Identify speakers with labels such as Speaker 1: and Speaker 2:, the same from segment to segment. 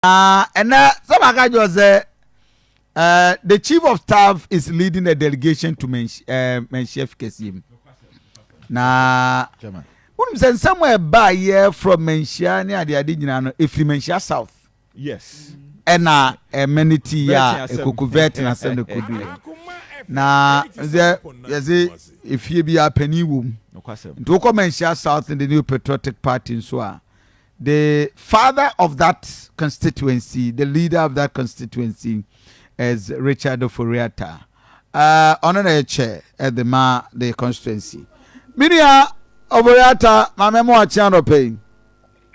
Speaker 1: Na ɛnɛ sɛ maka kyerɛ sɛ the chief of staff is leading a delegation to Manhyia Fikɛseɛ mu. Na wonim sɛ nsɛm a ɛbaayɛ from Manhyia ne adeade nyinaa no ɛfiri Manhyia South.
Speaker 2: Yes.
Speaker 1: Ɛna ɛmɛ ti yɛ a ɛkoko vɛtin asɛm no kɔduiɛ. Na sɛ yɛse efie bi a panin wɔ mu. Nti wokɔ Manhyia South in the New Patriotic Party nso a, the father of that constituency, the leader of that constituency is Richard Ofori-Atta. Ɔno na yɛ chair at the ma the constituency. Minia Ofori-Atta, maame mo akyea anɔpɛ yi.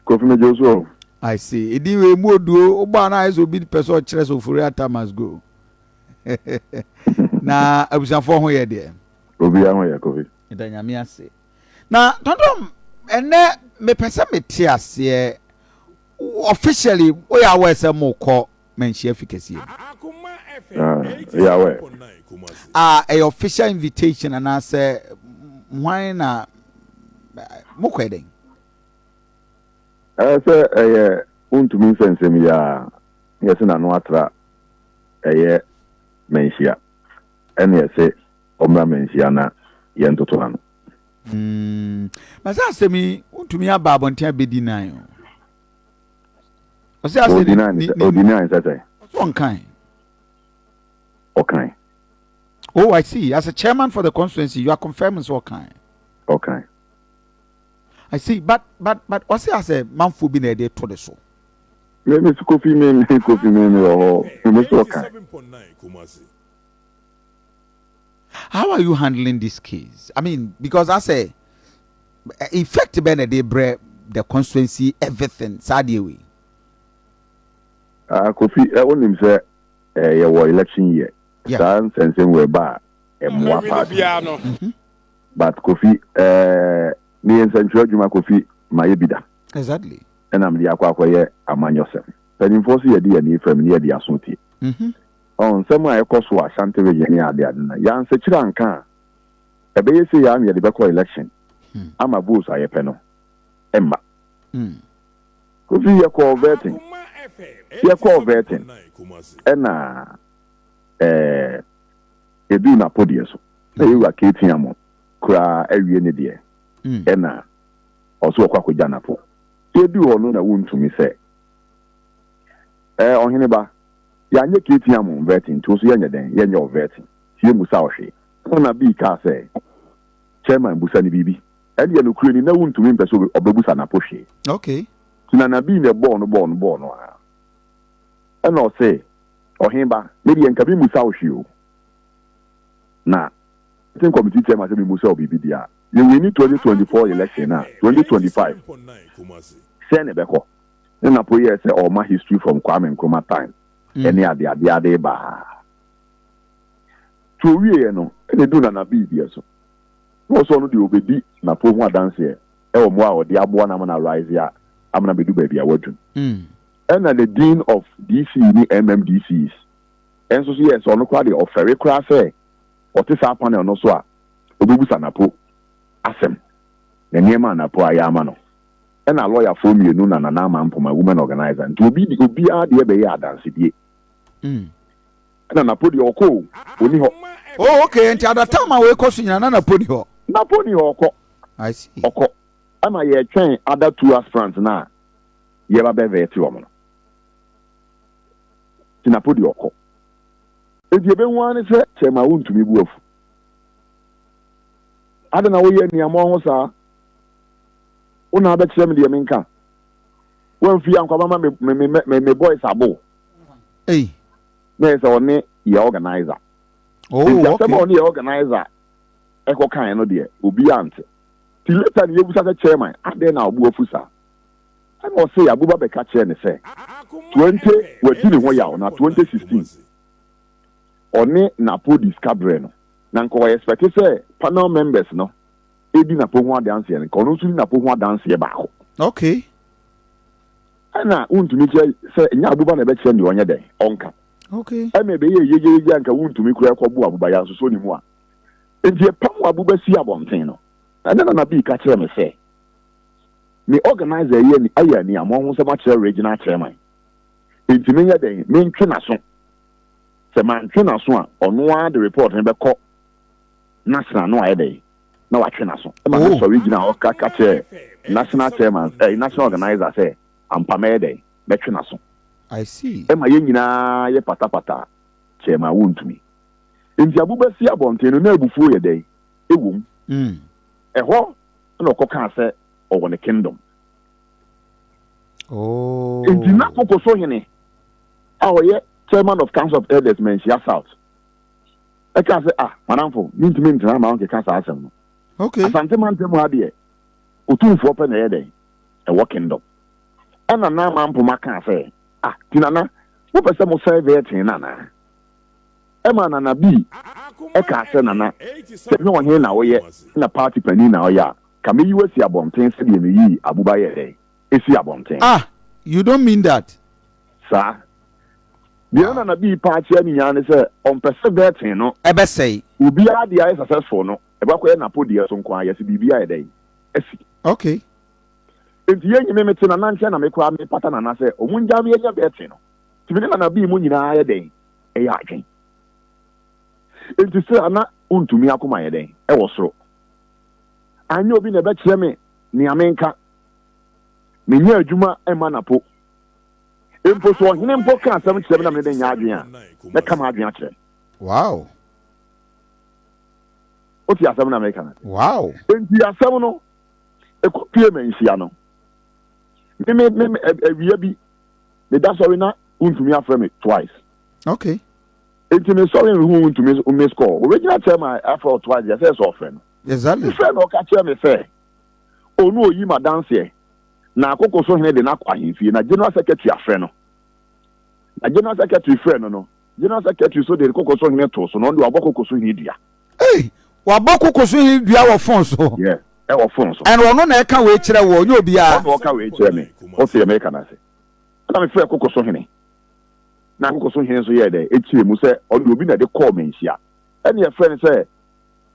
Speaker 3: Kofi Mejo so.
Speaker 1: I see. Edin wei mu oduo, wobɔ a na ayɛ sɛ obi pɛ sɛ ɔkyerɛ sɛ Ofori-Atta must go. Na abusuafoɔ ho yɛ deɛ.
Speaker 3: Obiara ho yɛ, Kofi.
Speaker 1: Ɛda Nyame ase. Na tontom ɛnɛ mepɛ sɛ mete aseɛ, officially woyɛ aware sɛ mokɔ Manhyia fi kɛseɛ mu?
Speaker 3: Yɛ aware.
Speaker 1: A ɛyɛ official invitation anaasɛ hwan na mokɔ dɛn?
Speaker 3: Ɛɛ, sɛ ɛyɛ wontumi nsɛnsɛm yi a yɛsɛ n'ano atra ɛyɛ Manhyia ɛne yɛsɛ ɔmmra Manhyia na yɛntoto n'ano.
Speaker 1: Na sɛ asɛm yi wontumi aba abɔnten abɛdi nan o, ɔsɛ asɛ
Speaker 3: Odi nan sɛ
Speaker 1: ɔsɛ ɔnkan.
Speaker 3: Ɔkan.
Speaker 1: Oh, I see. As a chairman for the constituency, you are confirming so ɔkan.
Speaker 3: Ɔkan.
Speaker 1: I see, but ɔsɛ asɛ manfo bi na ɛde to de so.
Speaker 3: Me so Kofi, me Kofi, me wɔ hɔ, me so ɔkan.
Speaker 1: How are you handling this case? I mean, because I say effect bɛn na ɛde brɛ the constituency, everything saa deɛ wei?
Speaker 3: Ah, Kofi, ɛ wonim sɛ yɛwɔ election year. Saa nsɛnsɛm wɔ ɛba a ɛmmoa party. But Kofi, meyɛ nsɛntwerɛ adwuma, Kofi, ma yɛ bi da. Ɛna mede akɔyɛ amanyɔsɛm. Mpanimfoɔ so yɛde yɛn ani fam ne yɛde aso tie. Ɔn nsɛm a ɛkɔ so Ashanti Region ne ade ade no, yɛansɛkyerɛ anka a ɛbɛyɛ sɛ yɛa yɛde bɛkɔ election ama votes a yɛpɛ no ɛmma. Kofi, yɛkɔɔ vetting. Yɛkɔɔ vetting ɛna ɛduu napodeɛ so na yɛwura KT Amon koraa awie ne deɛ ɛna ɔso ɔkɔ akɔgya Napo. Yɛduu hɔ no na wontumi sɛ ɔhene ba yɛanyɛ KT Amon vetting, nti wo so yɛnyɛ dɛn yɛnyɛ ɔ vetting tie mu sa ɔhwee. Ɛna bii kaa sɛ chairman busa ne biribi, ɛne yɛ nokorɛ ni na wontumi mpɛ sɛ ɔbɛbusa Napo hwee. Nti na nabii na ɛbɔɔ no bɔɔ no bɔɔ no a ɛna ɔse, "Ɔhen ba, medeɛ nka memusa wo hwee o, na vetting committee chairman sɛ memusa wo biribi deɛ a yɛwini 2024 election a 2025 sɛ ne bɛkɔ." Ne Napo yɛ sɛ ɔma history from Kwame Nkrumah time ɛne ade ade ade baa tí owieɛ no, ɛna edu Nana bii deɛ so na ɔsɔ no deɛ ɔbɛdi Napo ho adanseɛ ɛwɔ mmoa a ɔde aboa no ama na rise a amana bɛdu baabi a wadu. Ɛna the dean of DC ne MMDCs ɛnso so yɛ sɛ ɔno koraa deɛ ɔfɛre koraa sɛ ɔte saa panel no so a ɔbɛbusa Napo asɛm na nneɛma a Napo ayɛ ama no. Ɛna lɔyafoɔ mmienu na Nana Ama Mpoma, women organizer, nti obi obiara deɛ bɛyɛ adansedie. Ɛna Napo deɛ ɔkɔ o, ɔni hɔ.
Speaker 1: Oh, okay. Nti at the time a wɔekɔ so nyinaa na Napo ni hɔ?
Speaker 3: Napo ni hɔ, ɔkɔ.
Speaker 1: I see.
Speaker 3: Ɔkɔ ɛna yɛtwɛn other two aspirants na yɛba bɛvɛɛte wɔn no, nti Napo deɛ ɔkɔ. Nti ebehu ara ne sɛ chairman wontumi bu afu ade na woyɛ nneɛma ho saa wo na abɛkyerɛ me deɛ menka wɔamfi ankwama ma me boys abo.
Speaker 1: Hey.
Speaker 3: Na yɛ sɛ ɔne yɛ organizer. Nti asɛm a ɔne yɛ organizer ɛkɔ kan no deɛ, obi ante. Ti later ne yɛbusa sɛ, "Chairman, adɛn na ɔbo afu saa?" Ɛna ɔse Abuba bɛka kyerɛ ne sɛ 20 wadi ne ho yaw na 2016 ɔne Napo di sika berɛ no na nka ɔyɛ expect sɛ panel members no ɛdi Napo ho adanseɛ no, nka ɔno nso di Napo ho adanseɛ baako. Ɛna wontumi kyerɛ sɛ ɛnyɛ Abuba na ɛbɛkyerɛ deɛ ɔnyɛ dɛn ɔnka. Ɛna ɛbɛyɛ yeyeyeye a nka wontumi kura ɛkɔbo Abuba yɛ ansosɔ ne mu a nti ɛpam Abuba si abɔnten no. Ɛna Nana bii ka kyerɛ me sɛ me organizer yɛ ayɛ ani a mo ho nsɛm akyerɛ regional chairman. Nti menyɛ dɛn? Mentwe n'aso. Sɛ mantwe n'aso a, ɔno ara de report no bɛkɔ national na wayɛ dɛn? Na watwe n'aso. Ɛma oh. mesɔre gyina hɔ ka ka kyerɛ national chairman, eh, national organizer sɛ ampa mɛyɛ dɛn? Mɛtwe n'aso.
Speaker 1: I see.
Speaker 3: Ɛma yɛn nyinaa yɛ patapata chairman wontumi. Nti abobasi abɔnten no na abufuo yɛ dɛn? Ɛwom. Ɛhɔ na ɔkɔkaa sɛ ɔwɔ ne kingdom.
Speaker 1: Oh.
Speaker 3: Nti na Kokoso hene a ɔyɛ chairman of council of elders Manhyia South ɛka sɛ ah madamfo mentumi ntena ma wonkeka saa asɛm no.
Speaker 1: Okay.
Speaker 3: Asante mantam ha deɛ otumfoɔ pɛ na ɛyɛ dɛn ɛwɔ kingdom. Ɛna na Mampoma kaa sɛ ah ti nana mopɛ sɛ mo sɛe vetting no anaa? Ɛma Nana Bii ɛkaa sɛ nana sɛ nyɛ ɔhene na woyɛ na party panin na ɔyɛ a ka meyi wo asi abɔnten sɛdeɛ meyii Abuba yɛɛ dɛn ɛsii abɔnten.
Speaker 1: Ah you don't mean that.
Speaker 3: Saa. Deɛ na Nana Bii paa kyerɛ ne nyinaa ne sɛ ɔmpɛ sɛ vetting no.
Speaker 1: Ɛbɛsɛe.
Speaker 3: Obiara deɛ ayɛ successful no ɛbɛkɔyɛ Napo deɛ so nko ara yɛse biribi ayɛ dɛn asi.
Speaker 1: Okay.
Speaker 3: Enti yɛnyi me mete Nana nkyɛn na me koraa mepata Nana sɛ ɔmo ngyaa me yɛnyɛ vetting no. Nti me ne Nana Bii mo nyinaa yɛ dɛn ɛyɛ adwen. Enti sɛ a na wontumi akoma yɛ dɛn ɛwɔ soro. Anyɛ obi na ɛbɛkyerɛ me nea menka. Menyɛ adwuma mma Napo. Mpo sɛ ɔhene mpo ka asɛm kyerɛ me na me ne no nyɛ adwene a, mɛka m'adwene akyerɛ no.
Speaker 1: Wow.
Speaker 3: Wote asɛm na meka no ase?
Speaker 1: Wow.
Speaker 3: Enti asɛm no, ɛkɔpie manhyia no. Me me me awia bi, meda sɔre na wontumi afrɛ me twice.
Speaker 1: Okay.
Speaker 3: Enti me sɔre nhu wontumi miss call. Original chairman afrɛ wo twice deɛ sɛ sɛ ɔfrɛ no.
Speaker 1: Exactly.
Speaker 3: Mefrɛ no ɔka kyerɛ me sɛ ɔno oyi m'adanseɛ na akoko so hene de no akɔ ahemfie na general secretary afrɛ no. Na general secretary frɛ no no, general secretary so de koko so hene too so na ɔno de wabɔ koko so hene dua.
Speaker 1: Ei, wabɔ koko so hene dua wɔ phone so.
Speaker 3: Yeah, ɛwɔ phone so.
Speaker 1: And ɔno na ɛka wei kyerɛ wo, ɔnyɛ obiara.
Speaker 3: Ɔno na ɔka wei kyerɛ me. Wote deɛ meka no ase? Ɛna mefrɛɛ koko so hene. Na koko so hene nso yɛɛ dɛ, ɛkyerɛ mu sɛ ɔno deɛ obi na ɛde kɔɔ manhyia. Ɛne ɛfrɛ no sɛ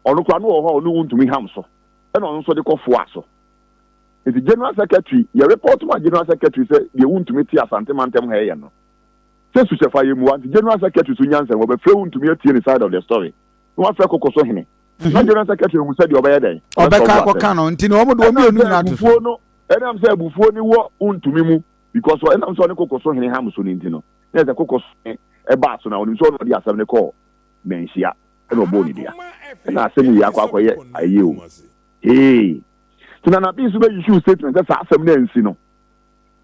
Speaker 3: ɔno koraa no wɔ hɔ a ɔne wo ntumi ham so. Ɛna ɔno nso de kɔ foa so. Nti General Secretary, yɛ report ma General Secretary sɛ deɛ wontumi te Asante mantam ha ɛyɛ no. Sɛ suhyɛfa yɛ mua nti General Secretary so nyansa mu ɔbɛfrɛ wontumi atie ne side of the story. Na wafrɛ koko so hene. Na General Secretary hu sɛ deɛ ɔbɛyɛ dɛn?
Speaker 1: Ɔbɛka akɔka no nti na wɔn de wɔn mmienu nyinaa to so.
Speaker 3: No, ɛnam sɛ abufuo no wɔ wontumi mu because ɛnam sɛ ɔne koko so hene ham so no nti no, na ɛsɛ koko so hene ɛbaa so na ɔnim sɛ ɔno ɔde asɛm no kɔɔ Manhyia ɛna ɔbɔɔ ne dua. Ɛna asɛm yi akɔ akɔyɛ ayie o. Hey! Nti Nana B nso bɛ issue statement sɛ saa asɛm no ansi no.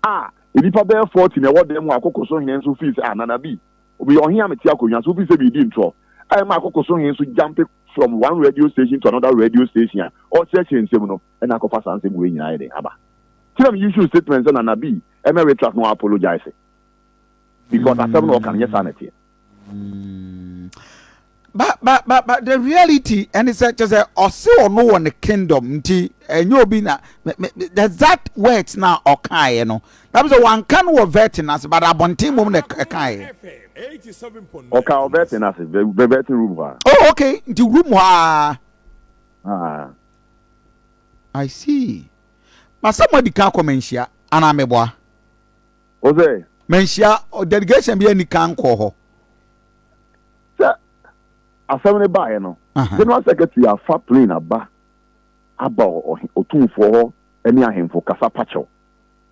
Speaker 3: A nnipa bɛyɛ 40 na ɛwɔ dan mu a Akoko so hene nso fii sɛ ah Nana B, meyɛ ɔhene a mete akonnwa so wofii sɛ meredi ntorɔ a ɛma Akoko so hene nso jumpe from one radio station to another radio station a ɔrekyerɛkyerɛ nsɛm no ɛna akɔfa saa nsɛm wei nyinaa ayɛ dɛn aba. Nti na me issue statement sɛ Nana B ɛmɛ retract na ɔ apologize because asɛm no ɔka no nyɛ saa na ɛteɛ.
Speaker 1: But but but but the reality ɛne sɛ kyɛ sɛ ɔse ɔno wɔ ne kingdom nti ɛnyɛ obi na the exact words na ɔkaeɛ no na sɛ wanka no wɔ vetting ase but abɔnten mmom na ɛkaeɛ.
Speaker 3: Ɔka wɔ vetting ase vetting room hɔ a.
Speaker 1: Oh okay nti room hɔ a.
Speaker 3: Ah.
Speaker 1: I see. Masɛ mo adi kan akɔ manhyia anaa meboa.
Speaker 3: O sɛ.
Speaker 1: Manhyia delegation bi ani kan kɔɔ hɔ.
Speaker 3: Sɛ asɛm no baeɛ no, General Secretary afa plane aba aba otumfoɔ hɔ ne ahemfo kasa pakyɛw.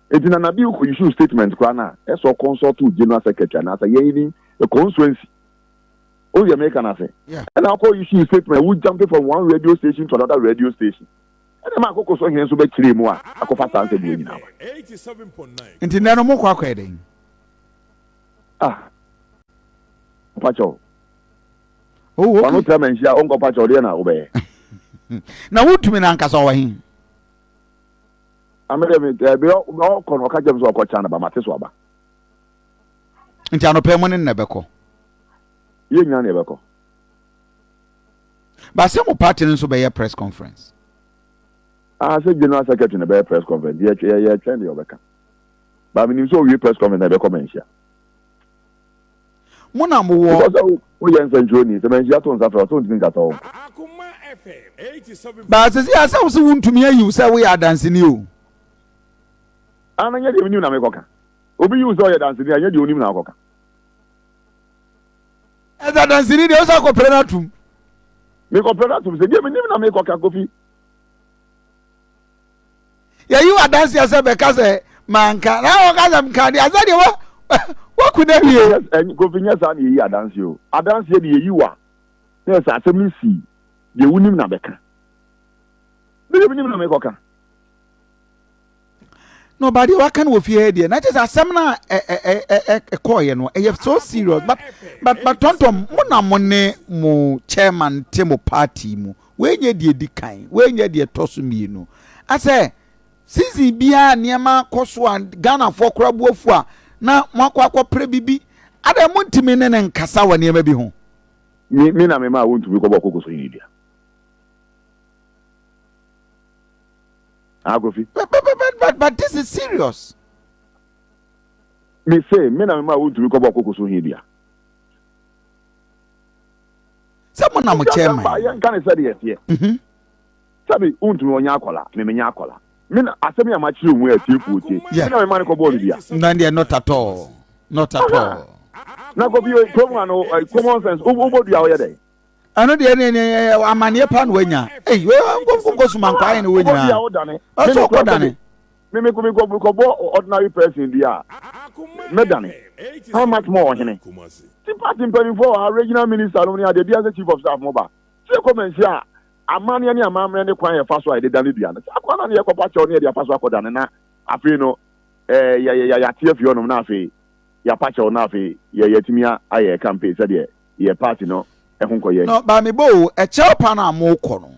Speaker 3: Enti Nana Bio kɔ issue statement koraa no a, ɛsɛ ɔconsult General Secretary anaasɛ yɛn even the constituency. Wohu deɛ meka no ase? Ɛna ɔkɔ issue statement, wo jumping from one radio station to another radio station. Ɛna ma akoko so hene nso bɛkyerɛɛ mu a akɔfa saa nsɛm wei nyinaa ba.
Speaker 1: Nti nnɛ no mokɔ akɔyɛ dɛn?
Speaker 3: Ah, ɔpa kyɛw.
Speaker 1: Oh, okay.
Speaker 3: Ɔno tra manhyia, ɔnkɔ pa kyɛw deɛ na wobɛyɛ.
Speaker 1: Na wontumi no ankasa ɔwɔ he?
Speaker 3: Amede me ɛbi ɔkɔ no ɔka kyerɛ me sɛ ɔkɔ China ba mate so aba.
Speaker 1: Nti anɔpɛ mu ne nnɛ bɛkɔ.
Speaker 3: Yɛ nyina na yɛbɛkɔ.
Speaker 1: Ba sɛ mo party no nso bɛyɛ press conference.
Speaker 3: Ah sɛ general secretary na bɛyɛ press conference yɛ yɛ yɛ twɛn deɛ ɔbɛka. Ba menim sɛ ɔwie press conference na ɛbɛkɔ manhyia.
Speaker 1: Mo na mo wɔ.
Speaker 3: Because sɛ woyɛ nsɛnkyerɛwni sɛ manhyia to nsa frɛ wo sɛ wontumi nkasa wɔn.
Speaker 1: Ba sɛsi a sɛ wo sɛ wontumi ayi wo sɛ woyɛ adanseni o.
Speaker 3: Ah na nyɛ deɛ menim na mekɔka. Obi yi wo sɛ ɔyɛ danseni a, ɛnyɛ deɛ onim na akɔka.
Speaker 1: Ɛsɛ danseni deɛ ɔsɛ akɔpere no atom.
Speaker 3: Mekɔpere no atom sɛ deɛ menim na mekɔka Kofi.
Speaker 1: Yɛyi wo adanseɛ sɛ bɛka sɛ manka na wɔka sɛ mka deɛ asɛ deɛ wa waku no awie.
Speaker 3: Kofi nyɛ saa na yɛyi adanseɛ o. Adanseɛ deɛ yɛyi wa na ɛsɛ asɛm no sii deɛ wonim na bɛka. Deɛ menim na mekɔka.
Speaker 1: Na ɔba deɛ waka no wɔ fie ha deɛ na kyerɛ sɛ asɛm no a ɛkɔɔyɛ no ɛyɛ so serious but but but tɔntɔn mo na mo ne mo chairman te mo party mu wei nyɛ deɛ di kan wei nyɛ deɛ ɛtɔ so mmienu asɛ season biara nneɛma kɔ so a Ghanafoɔ koraa bu afu a na mo akɔ akɔpere bibi adɛn mo ntumi ne ne nkasa wɔ nneɛma bi ho.
Speaker 3: Me me na me ma a wontumi kɔbɔ koko so hene dua. Ah, Kofi.
Speaker 1: But, but, but, but, but this is serious.
Speaker 3: Me say, me na me ma wontumi kɔbɔ koko so hene dua.
Speaker 1: Sɛ mo na mo chairman.
Speaker 3: Yɛn ka ne sɛ deɛ ɛteɛ. Mhm. Sɛbi wontumi ɔnyɛ akɔla, me menyɛ akɔla. Me na asɛm yi a makyerɛ mu atiefoɔ tie. Me na me ma ne kɔbɔɔ no dua.
Speaker 1: No deɛ not at all. Not at all.
Speaker 3: Na Kofi kurom ha no common sense wobɔ dua woyɛ dɛn?
Speaker 1: Ɛno deɛ ne ne amaneɛ pa na wanya. Ei, nkɔ suma nkwa ayɛ ne wɔ nyinaa. Ɔsɛ ɔkɔ dane.
Speaker 3: Me me me kɔ bɔ ordinary person dua a mɛ dane. How much more ɔhene? Ti party mpanimfoɔ wɔ ha regional minister nom ne adeɛ bia sɛ chief of staff mo ba. Sɛ yɛkɔ manhyia a amanneɛ ne amammerɛ ne kwan yɛfa so a yɛde dane dua no. Saa kwan no na yɛkɔpa kyɛw ne yɛde afa so akɔdane na afei no eh, yɛ yɛ yɛate afi hɔnom na afei yɛapa kyɛw na afei yɛ yɛatumi ayɛ campaign sɛdeɛ yɛ party no ho nkɔyɛ.
Speaker 1: No, ba me bo o, ɛkyɛw pa no a mokɔ no,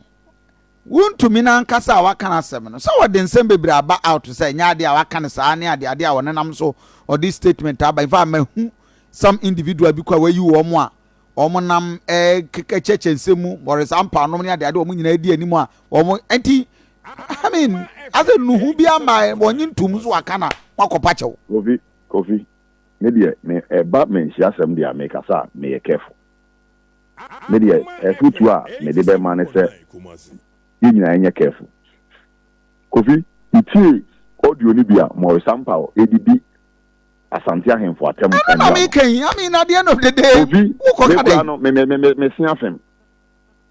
Speaker 1: wontumi no ankasa a waka no asɛm no, sɛ wɔde nsɛm bebree aba out sɛ ɛnyɛ adeɛ a waka no saa ne adeɛ adeɛ a wɔnenam so ɔde statement aba. In fact, mahu some individual bi kɔ a wayi wɔn a wɔn nam ɛkyɛkyɛ nsɛm mu, Maurice Ampaw nom ne adeɛ adeɛ wɔn nyinaa di anim a wɔn nti, I mean, asɛ nuhu bi ama wɔnye ntum so waka na wakɔpa kyɛw.
Speaker 3: Kofi, Kofi, Me deɛ me ɛba manhyia asɛm deɛ a mekasa a meyɛ careful. Me deɛ afutuo a mede bɛma ne sɛ yɛn nyinaa yɛnyɛ careful. Kofi, metiee audio no bi a Maurice Ampaw redidi Asante ahemfo atɛm
Speaker 1: Ɛno na
Speaker 3: nwura no.
Speaker 1: meka yi, I mean at the end of the day,
Speaker 3: Kofi,
Speaker 1: wokɔka
Speaker 3: me koraa
Speaker 1: dɛn?
Speaker 3: no me me me me mese afem.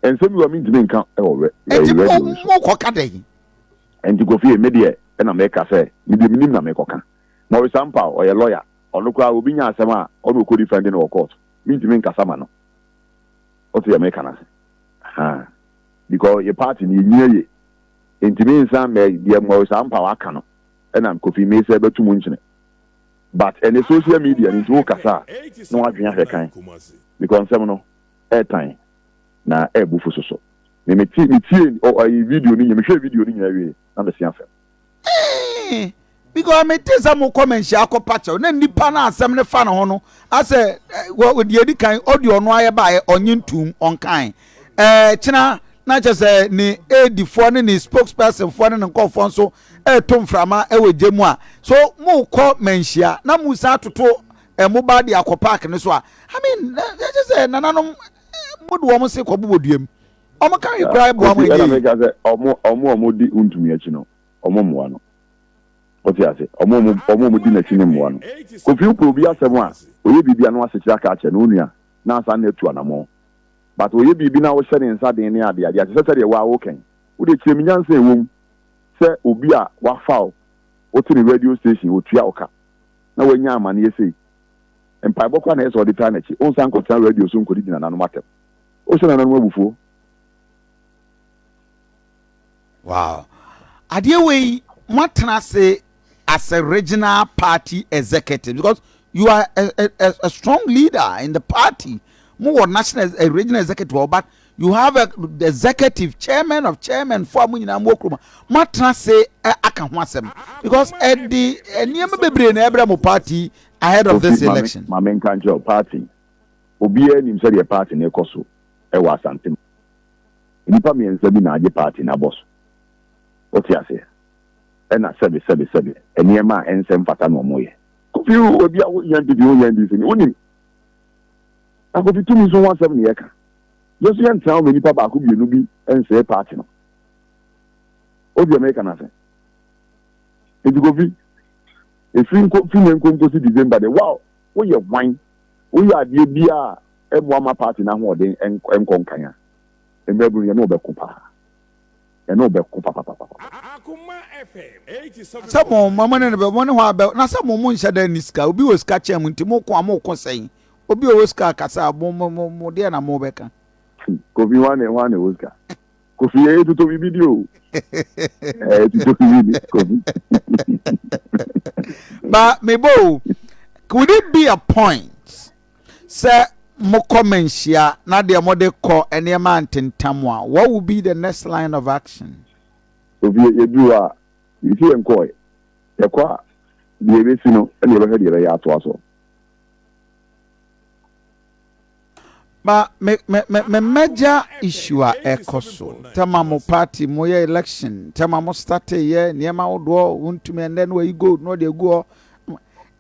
Speaker 3: Nsɛm bi wɔ a mentumi nka wɔ rɛ
Speaker 1: Enti
Speaker 3: radio
Speaker 1: mo
Speaker 3: yi so.
Speaker 1: mokɔka dɛn?
Speaker 3: Enti Kofi, me deɛ ɛna meka sɛ me deɛ menim na mekɔka. Maurice Ampaw, ɔyɛ lawyer, ɔno koraa obi nya asɛm a ɔna ɔkɔ defend no wɔ court, mentumi nkasa ma no. Wote deɛ meka no ase? Ahaa. Because yɛ party no yɛnyina yie. Nti mensan mɛ deɛ Maurice Ampaw aka no ɛna Kofi Mensah bɛto mu nkyene. But ɛnɛ social media no nti wokasa a na wadwene ahwɛ kan because nsɛm no ɛɛtan na ɛɛbufu soso. Me mete metie ɔ video no nyina mehwɛɛ video no nyina wie na mese asɛm.
Speaker 1: Eeh because me te sɛ mo kɔ manhyia akɔ pa kyɛw na nipa no asɛm no fa ne ho no asɛ wɔ deɛ edi kan ɔde ɔno ayɛ baayɛ ɔnye ntum ɔnkan ɛɛ kyena na kyɛ sɛ ne edifoɔ ne ne spokesperson foɔ ne ne nkɔfoɔ nso ɛɛto mframa ɛwɔ gya mu a so mo kɔ manhyia na mo san atoto ɛmo ba de akɔ park no so a I mean kyɛ sɛ nananom mo de wɔn se kɔ bobɔ dua mu wɔn ka hwee koraa boa mo
Speaker 3: ɛnyɛ
Speaker 1: yie.
Speaker 3: Ɛna meka sɛ ɔmo ɔmo a ɔmo di Wontumi akyi no ɔmo mmoa no. Wote ase? Ɔmo a ɔmo ɔmo a ɔmo di n'akyi no mmoa no. Kofi wopɛ obi asɛm a, ɔyɛ biribi a na wasekyerɛ aka akyerɛ no, onua, na asan na atu anamɔn. But ɔyɛ biribi na wohyɛ ne nsa den ne ade ade a, te sɛ sɛdeɛ woa woka yi. Wodeɛ kyerɛ me nyansa a ɛwɔ mu sɛ obi a wafa wo, wote ne radio station, ɔtua wo ka, na wanya amaneɛ sei. Mpaebɔ koraa na ɛyɛ sɛ ɔde taa n'akyi. Wonsan nkɔtena radio so nkɔdidi nananom atɛm. Wohyɛ nananom abufuo.
Speaker 1: Wow. Adeɛ wei moatena ase as a regional party executive because you are a, a, a, a strong leader in the party. Mo wɔ national a regional executive but you have a the executive chairman of chairman fo a mo nyinaa mo wɔ kurom. Moatena ase aka ho asɛm because ɛde nneɛma bebree na ɛbrɛ mo party ahead of this election.
Speaker 3: Maame nka nkyerɛ party. Obiara nim sɛdeɛ party no rekɔ so wɔ Asante mu. Nnipa mmiɛnsa bi na agye party no abɔ so. Wote aseɛ? Ɛna sɛbe sɛbe sɛbe nneɛma a ɛnsɛ mfata na wɔyɛ. Kofi wo ebi a wonya NPP wonya NDC ni wonim. Na Kofi tumi nso ho asɛm na yɛka. Yɛn nso yɛntena hɔ ma nnipa baako mmienu bi nsɛe party no. Wote deɛ meka no ase? Nti Kofi. Ɛfiri nko firi nnɛ nko nkosi December deɛ, wow, woyɛ hwan? Woyɛ adeɛ biara a ɛmmoa mma party no ahoɔden nkɔ nkan a, mmabunu yɛne wo bɛko paa. Yɛne wo bɛko papapapapa.
Speaker 1: Sɛ mo mo ne no bɛ mo ne hɔ abɛ na sɛ mo mo nhyɛ da nni sika obi wɔ sika kyɛn mo nti mo ko a mo ko sɛn obi a ɔwɔ sika kasa a mo mo mo mo deɛ na mo bɛka.
Speaker 3: Kofi hwan na hwan na ɛwɔ sika? Kofi yɛ etuto biribi di o. Ɛɛ etuto biribi di Kofi.
Speaker 1: Ba mebo o, could it be a point sɛ mokɔ manhyia na deɛ mode kɔ nneɛma antentam a, what will be the next line of action?
Speaker 3: Kofi yɛduru hɔ a, yɛsi yɛn kɔɛ. Yɛkɔ a, deɛ ɛbɛsi no ɛna yɛbɛhwɛ deɛ yɛbɛyɛ atoa so.
Speaker 1: Ma me me me me major issue a ɛkɔ so tɛma mo party mo yɛ election tɛma mo starte yɛ nneɛma ahodoɔ wontumi ɛnɛ no wayi gold na ɔde agu hɔ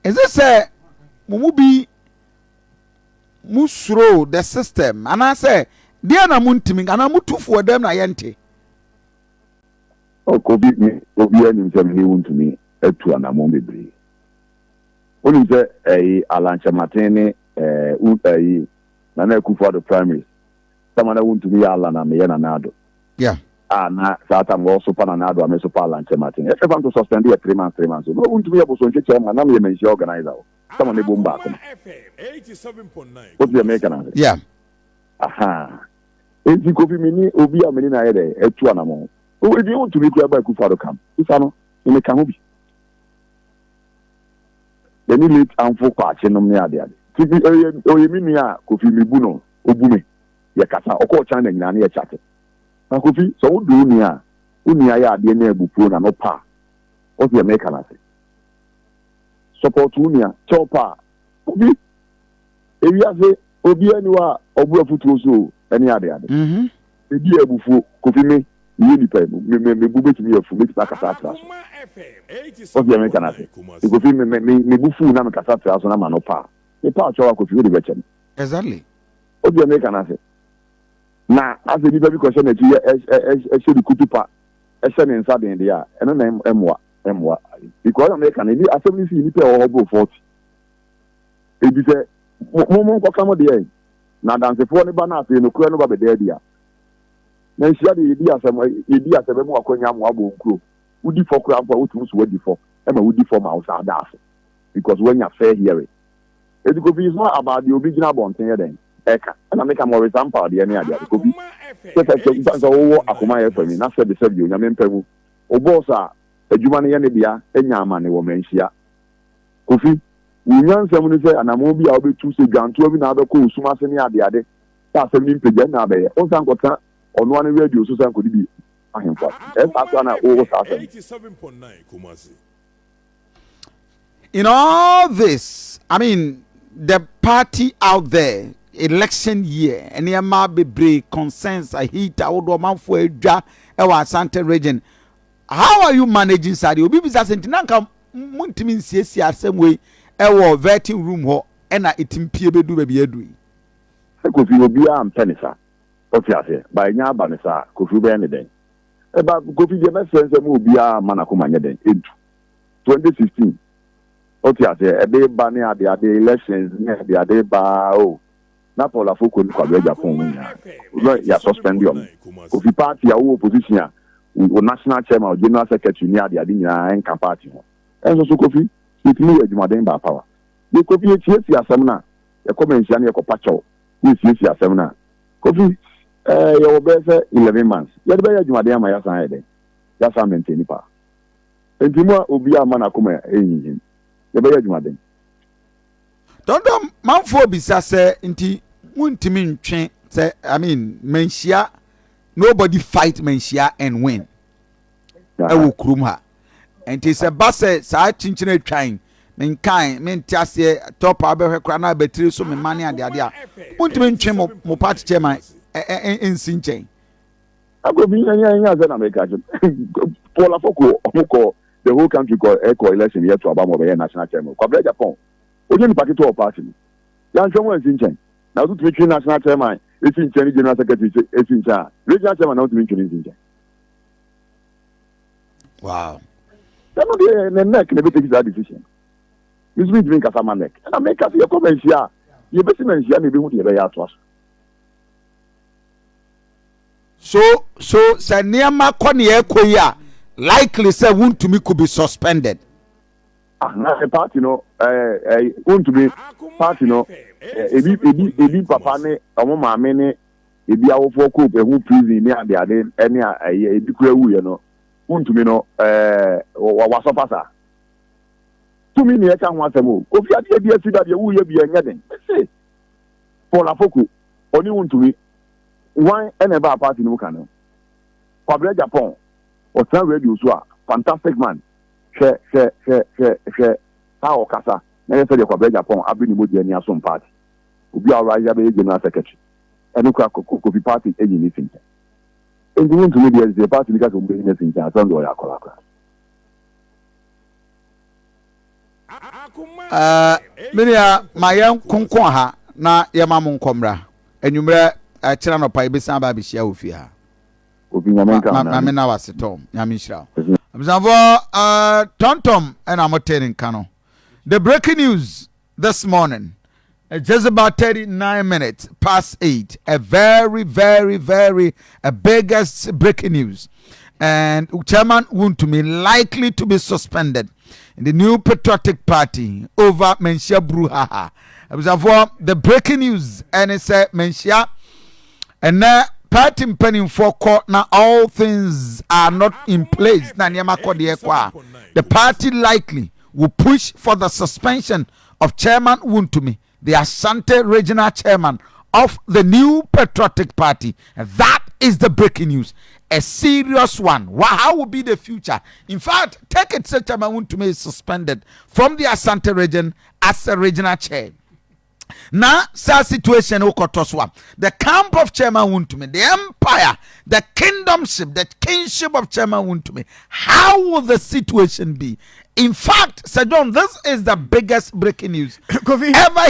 Speaker 1: ɛsɛ sɛ mo mu bi mo suro the system anaasɛ deɛ na mo ntumi anaa mo tu fo dɛm na yɛnte.
Speaker 3: Ɔkɔ bi me obiara nim sɛ me ne wo ntumi atu anamɔn bebree. Wonim sɛ ɛyi Alan Kyerematen ne ɛɛ wo ɛyi Nana Akufo Addo primaries sama na wontumi yɛ Alan a meyɛ Nana Addo.
Speaker 1: Yeah.
Speaker 3: A na saa tam wɔsopa Nana Addo a mesopa Alan Kyerematen. Ɛfɛ fam to suspend yɛ 3 months 3 months. No wontumi yɛ Bosontwe chairman na meyɛ Manhyia organizer o. Sama ne bom baako no. Wote deɛ meka no ase?
Speaker 1: Yeah.
Speaker 3: Aha. Enti Kofi me ni obi a me ne no ayɛ dɛ atu anamɔn. Ebi wontumi kura ba Akufo Addo kam. Bisa no, me meka ho bi. Yɛne late Amfo Kwakye nom ne ade ade. Nti me ɔyɛ ɔyɛ me nua a Kofi me bu no, obu me. Yɛ kasa, ɔkɔɔ China nyinaa ne yɛ chate. Na Kofi, sɛ wo dɔ wo nua a, wo nua yɛ adeɛ na abufuo na no pa a, wote deɛ meka no ase? Support wo nua, kyɛw pa a. Kofi, ewiase obiara nni hɔ a ɔbo afutuo so o, ɛne ade ade. Ebi yɛ abufuo, Kofi me meyɛ nipa yi, me me me bo betumi afu, metumi akasa atra so. Wote deɛ meka no ase? Nti Kofi me me me me bo fuw na mekasa tra so na m'ano pa a, mepa kyɛw a Kofi wode bɛkyɛ me.
Speaker 1: Exactly.
Speaker 3: Wote deɛ meka no ase? Na asɛ nipa bi kɔhyɛ n'akyi yɛ ɛ ɛ ɛhyɛ ne kutupa, ɛhyɛ ne nsa den deɛ a, ɛno na ɛmmoa, ɛmmoa. Because na meka no, asɛm no sii nipa a ɛwɔ hɔ boro 40. Enti sɛ mo mo monkɔka mo deɛ, na adansefoɔ no ba na afei nokorɛ no ba bɛda adi a, na nhyira deɛ yɛdi asɛm, yɛdi asɛm ɛma wakwanya ama wabɔ wo nkuro. Wodi fɔ koraa mpo a, wotumi so wadi fɔ, ɛma wodi fɔ ma wo saa da ase because woanya fair hearing. Enti Kofi it's not about deɛ obi gyina abɔnten yɛ dɛn ɛka, ɛna meka Maurice Ampaw deɛ ne adeade. Kofi, sɛ sɛ sɛ sɛ wowɔ akoma a ɛyɛ fam yi, na sɛbe sɛbe Onyame mpɛ mu, wo boss a adwuma no yɛ ne dea anya amane wɔ manhyia. Kofi, Wo nyansa mu ne sɛ anammɔn bi a wobɛtu, sɛ dwantoa bi na wobɛkɔ osum ase ne adeade, sɛ asɛm no mpagya nna abɛyɛ, wonsan nkɔtena ɔno ara ne radio so san nkɔdidi ahemfo ase. Ɛyɛ saa koraa na wowɔ saa asɛm no.
Speaker 1: In all this, I mean, the party out there, election year, nneɛma bebree, concerns, heat ahodoɔ, ɔmanfoɔ adwa ɛwɔ Asante region. How are you managing saa deɛ? Obi bisa sɛ nti na nka montumi nsiesie asɛm wei ɛwɔ vetting room hɔ ɛna ɛtumi pie bɛdu baabi adu yi.
Speaker 3: Sɛ Kofi obiara mpɛ ne sa wote aseɛ but ɛnya aba ne sa a Kofi wobɛyɛ ne dɛn ɛba Kofi deɛ mɛsrɛ ne sɛ mo obiara mma nakoma nyɛ dɛn ɛntu 2016 wote aseɛ ɛde ba ne ade ade elections ne ade ade ba o na Paul Afoko ne Kwabena Agyapong mu nyinaa na yɛ suspend wɔn Kofi party a wowɔ opposition a wo national chairman wo general secretary ne ade ade nyinaa ɛnka party ho ɛnso so Kofi yɛtumi yɛ adwumaden baa power yɛ Kofi yɛsiesie asɛm no a yɛkɔ manhyia no yɛkɔpa kyɛw na yɛsiesie asɛm no a Kofi ɛɛ yɛwɔ bɛyɛ sɛ 11 months yɛde bɛyɛ adwumaden ama yɛasan ayɛ dɛn yɛasan maintain power nti mu a obiara mma n'akoma ɛnhinhim yɛbɛyɛ adwumaden.
Speaker 1: Dɔndɔn manfoɔ bisa sɛ nti montumi ntwe sɛ I mean manhyia nobody fight manhyia and win ɛwɔ kurom ha nti sɛ ba sɛ saa kyinkyin atwan menkan mente aseɛ tɔpa abɛhwɛ koraa na abatiri so mema ne adeade a montumi ntwe mo mo party chairman nsi nkyɛn.
Speaker 3: Akofi ɛnyɛ ɛnyɛ asɛ na meka kyɛ Paul Afoko ɔmo kɔ the whole country kɔ ɛkɔ election yɛ to aba ma ɔbɛyɛ national chairman Kwabena Agyapong onye nipa ketewa wɔ party mu yɛanhwɛ ho ansi nkyɛn na wotumi twe national chairman esi nkyɛn ne general secretary esi nkyɛn a regional chairman na wotumi ntwe ne nsi nkyɛn.
Speaker 1: Wow.
Speaker 3: Ɛno deɛ ne neck na ɛbɛtake saa decision. Me nso mentumi nkasa ma NEC. Ɛna meka sɛ yɛkɔ Manhyia a, yɛbɛsi Manhyia na yɛbɛhu deɛ yɛbɛyɛ atoa so.
Speaker 1: So sɛ nneɛma kɔ nea ɛkɔ yi a, likely sɛ Wontumi could be suspended.
Speaker 3: Ah, na party no ɛɛ ɛɛ Wontumi party no ebi papa ne ɔmo maame ne ebi awofoɔ kɔ ɛho prison ne adeade ɛne ɛyɛ ebi kura wuyɛ no, Wontumi no wasɔfa saa tumi ne ɛka ho asɛm o. Kofi, adeɛ bi asi da deɛ wuyɛ bi ɛnyɛ den. Mese Paul Afoko ɔne Wontumi wan ɛna ɛbaa party no mu ka no. Kwabena Japan ɔtena radio so a, fantastic man. Hwɛ, hwɛ, hwɛ, hwɛ, hwɛ a ɔkasa na yɛ sɛdeɛ Kwabena Japan abere ne mogya ani asom party. Obi a ɔrise abɛyɛ general secretary ɛno kora, Kofi, party ɛnyi ne si nkyɛn. Nti Wontumi deɛ, sɛ party ni ka sɛ ɔmo bɛyi ne si nkyɛn, asɛm deɛ ɔyɛ akɔla kora.
Speaker 1: Menua, ma yɛn konko ha na yɛma mo nkɔmmra anwummerɛ. Ɛkyerɛ nɔpa yɛbɛsan aba abɛhyia wɔ fie ha.
Speaker 3: Obi Nyame nka.
Speaker 1: Ma me na wase tɔm. Nyame nhyira wo. Abusuafoɔ, tɔntɔm ɛna mote ne nka no. The breaking news this morning, just about 39 minutes past 8, a very, very, very a biggest breaking news, and Chairman Wontumi likely to be suspended in the New Patriotic Party over Manhyia brouhaha. Abusuafoɔ, the breaking news ɛne sɛ Manhyia ɛnɛ party mpanimfoɔ kɔ na all things are not in place na nneɛma kɔ deɛ kɔ a, the party likely will push for the suspension of Chairman Wontumi, the Ashanti Regional Chairman of the New Patriotic Party. That is the breaking news, a serious one. Well, how will be the future? In fact, take it say Chairman Wontumi is suspended from the Ashanti Region as a regional chair. Now, saa situation wokɔtɔ so a, the camp of Chairman Wontumi, the empire, the kingdomship, the kingship of Chairman Wontumi, how will the situation be? In fact, Sir John, this is the biggest breaking news
Speaker 2: Kofi
Speaker 1: ever.